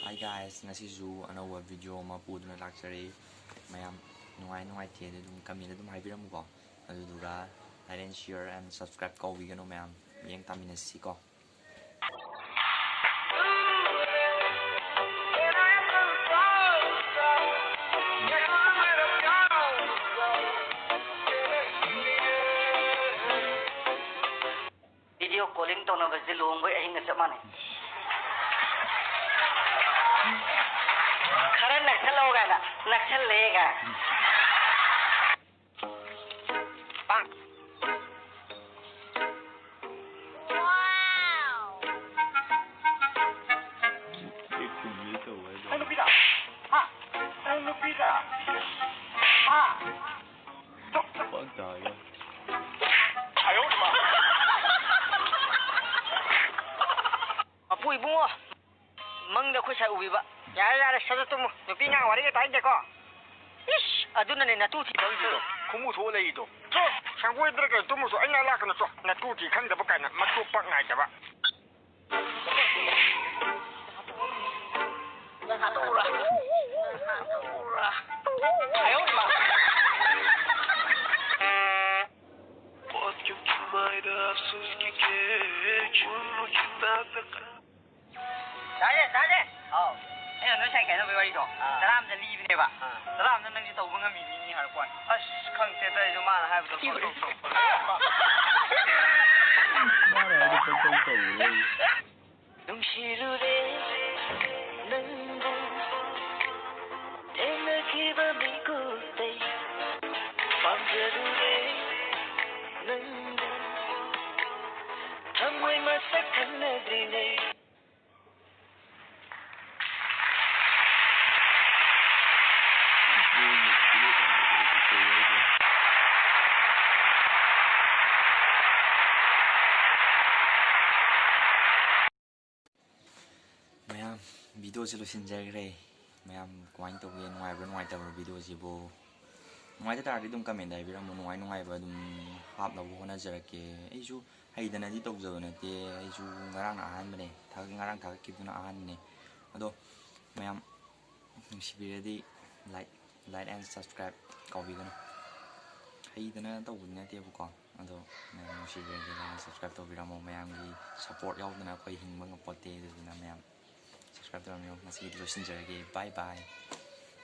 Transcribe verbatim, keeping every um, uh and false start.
Hi guys, ꯉꯁꯤꯁꯨ ꯑꯅꯧꯕ video ꯑꯃ ꯄꯨꯗꯨꯅ ꯂꯥꯛꯆꯔꯦ꯫ ꯃꯌꯥꯝ ꯅꯨꯡꯉꯥꯏ ꯅꯨꯡꯉꯥꯏꯇꯦ ꯑꯗꯨꯝ comment ꯑꯗꯨꯝ ꯍꯥꯏꯕꯤꯔꯝꯃꯨꯀꯣ꯫ ꯑꯗꯨꯗꯨꯒ like and share and subscribe ꯀꯥꯎꯕꯤꯒꯅꯨ ꯃꯌꯥꯝ꯫ ꯃꯤꯠꯌꯦꯡ ꯇꯥꯃꯤꯟꯅꯁꯤꯀꯣ꯫ Video calling ꯇꯧꯅꯕꯁꯦ ꯂꯨꯍꯣꯡꯕꯩ ꯑꯍꯤꯡꯒ ꯆꯞ ꯃꯥꯟꯅꯩ꯫ ꯈꯔ ꯅꯛꯁꯜꯂꯛꯑꯣ ꯀꯥꯏꯅ, ꯅꯛꯁꯜꯂꯦ ꯀꯥꯏꯅ꯫ ꯄꯥꯡ꯫ ꯅꯪ ꯅꯨꯄꯤꯗ? ꯍꯥ? ꯅꯪ ꯅꯨꯄꯤꯗ? ꯍꯥ? ꯄꯛ ꯇꯥꯏꯌꯦ꯫ ꯃꯄꯨ ꯏꯕꯨꯡꯉꯣ, ꯃꯪꯗ ꯑꯩꯈꯣꯏ ꯁꯥꯏ ꯎꯕꯤꯕ꯫ ꯌꯥꯔꯦ, ꯌꯥꯔꯦ, ꯁꯠ ꯁꯠ ꯇꯨꯝꯃꯨ꯫ ꯅꯨꯄꯤ ꯑꯉꯥꯡ ꯋꯥꯔꯤꯒ ꯇꯥꯏꯗꯦꯀꯣ꯫ ꯏꯁ, ꯑꯗꯨꯅꯅꯦ ꯅꯇꯨ ꯊꯤꯗꯧꯔꯤꯗꯣ꯫ ꯈꯣꯡꯃꯨ ꯊꯣꯛꯑ ꯂꯩꯔꯤꯗꯣ꯫ ꯆꯣ, ꯁꯪꯒꯣꯏꯗ꯭ꯔ ꯀꯩꯅꯣ ꯇꯨꯝꯃꯨ ꯆꯣ꯫ ꯑꯩ ꯅꯥꯛ ꯂꯥꯛꯀꯅꯨ ꯆꯣ꯫ ꯅꯇꯨ ꯊꯤ ꯈꯪꯗꯕ ꯀꯥꯏꯅ ꯃꯇꯣꯛꯄ ꯉꯥꯏꯗꯕ꯫ ꯇꯥꯖꯦ, ꯇꯥꯖꯦ꯫ ꯍꯥꯎ꯫ ꯑꯩꯅ ꯅꯣꯏ ꯁꯥꯏ ꯀꯥꯏꯅꯕꯩ ꯋꯥꯔꯤꯗꯣ ꯑꯥ꯫ ꯇꯔꯥ ꯑꯃꯗ ꯂꯤꯕꯅꯦꯕ꯫ ꯑꯥ꯫ ꯇꯔꯥ ꯑꯃꯗ ꯅꯪꯁꯦ ꯇꯧꯕ ꯉꯝꯃꯤꯅꯤꯅꯦ ꯍꯥꯏꯔꯛꯄ ꯋꯥꯅꯤ꯫ ꯑꯁ, ꯈꯪꯗꯦꯗ, ꯑꯩꯁꯨ ꯃꯥꯅ ꯍꯥꯏꯕꯗꯣ ꯄꯪꯇꯧ ꯇꯧꯕ꯫ ꯃꯥꯅ ꯍꯥꯏꯕꯗꯣ ꯄꯪꯇꯧ ꯇꯧꯕ꯫ ꯅꯨꯡꯁꯤꯔꯨꯔꯦ ꯅꯪꯕꯨ ꯊꯦꯡꯅꯈꯤꯕ ꯃꯤꯀꯨꯞꯇꯩ꯫ ꯄꯥꯝꯖꯔꯨꯔꯦ ꯅꯪꯕꯨ ꯊꯃꯣꯏ ꯃꯁꯛ ꯈꯪꯅꯗ꯭ꯔꯤꯉꯩ꯫ ꯃꯌꯥꯝ, videoꯁꯦ ꯂꯣꯏꯁꯤꯟꯖꯈ꯭ꯔꯦ꯫ ꯃꯌꯥꯝ ꯀꯃꯥꯏꯅ ꯇꯧꯒꯦ? ꯅꯨꯡꯉꯥꯏꯕ꯭ꯔꯥ ꯅꯨꯡꯉꯥꯏꯇꯕ꯭ꯔꯥ videoꯁꯤꯕꯨ? ꯅꯨꯡꯉꯥꯏꯇ ꯇꯥꯔꯗꯤ ꯑꯗꯨꯝ comment ꯍꯥꯏꯕꯤꯔꯝꯃꯣ꯫ ꯅꯨꯡꯉꯥꯏ ꯅꯨꯡꯉꯥꯏꯕ ꯑꯗꯨꯝ ꯍꯥꯞꯅꯕ ꯍꯣꯠꯅꯖꯔꯛꯀꯦ꯫ ꯑꯩꯁꯨ ꯍꯩꯗꯅꯗꯤ ꯇꯧꯖꯕ ꯅꯠꯇꯦ꯫ ꯑꯩꯁꯨ ꯉꯔꯥꯡꯅ ꯑꯍꯥꯟꯕꯅꯦ꯫ ꯊꯥꯒꯠ-, ꯉꯔꯥꯡ ꯊꯥꯒꯠꯈꯤꯕꯗꯨꯅ ꯑꯍꯥꯟꯕꯅꯦ꯫ ꯑꯗꯣ ꯃꯌꯥꯝ ꯅꯨꯡꯁꯤꯕꯤꯔꯗꯤ like, like and subscribe ꯀꯥꯎꯕꯤꯒꯅꯨ꯫ ꯍꯩꯗꯅ ꯇꯧꯕꯗꯤ ꯅꯠꯇꯦꯕꯀꯣ, ꯑꯗꯣ ꯃꯌꯥꯝ ꯅꯨꯡꯁꯤꯕꯤꯔꯗꯤ like and subscribe ꯇꯧꯕꯤꯔꯝꯃꯣ꯫ ꯃꯌꯥꯝꯒꯤ support ꯌꯥꯎꯗꯅ ꯑꯩꯈꯣꯏ ꯍꯤꯡꯕ ꯉꯝꯄꯣꯠꯇꯦ꯫ ꯑꯗꯨꯗꯨꯅ ꯃꯌꯥꯝ subscribe ꯇꯧꯔꯝꯃꯣ꯫ ꯉꯁꯤꯒꯤꯗꯤ ꯂꯣꯏꯁꯤꯟꯖꯔꯒꯦ꯫ Bye bye꯫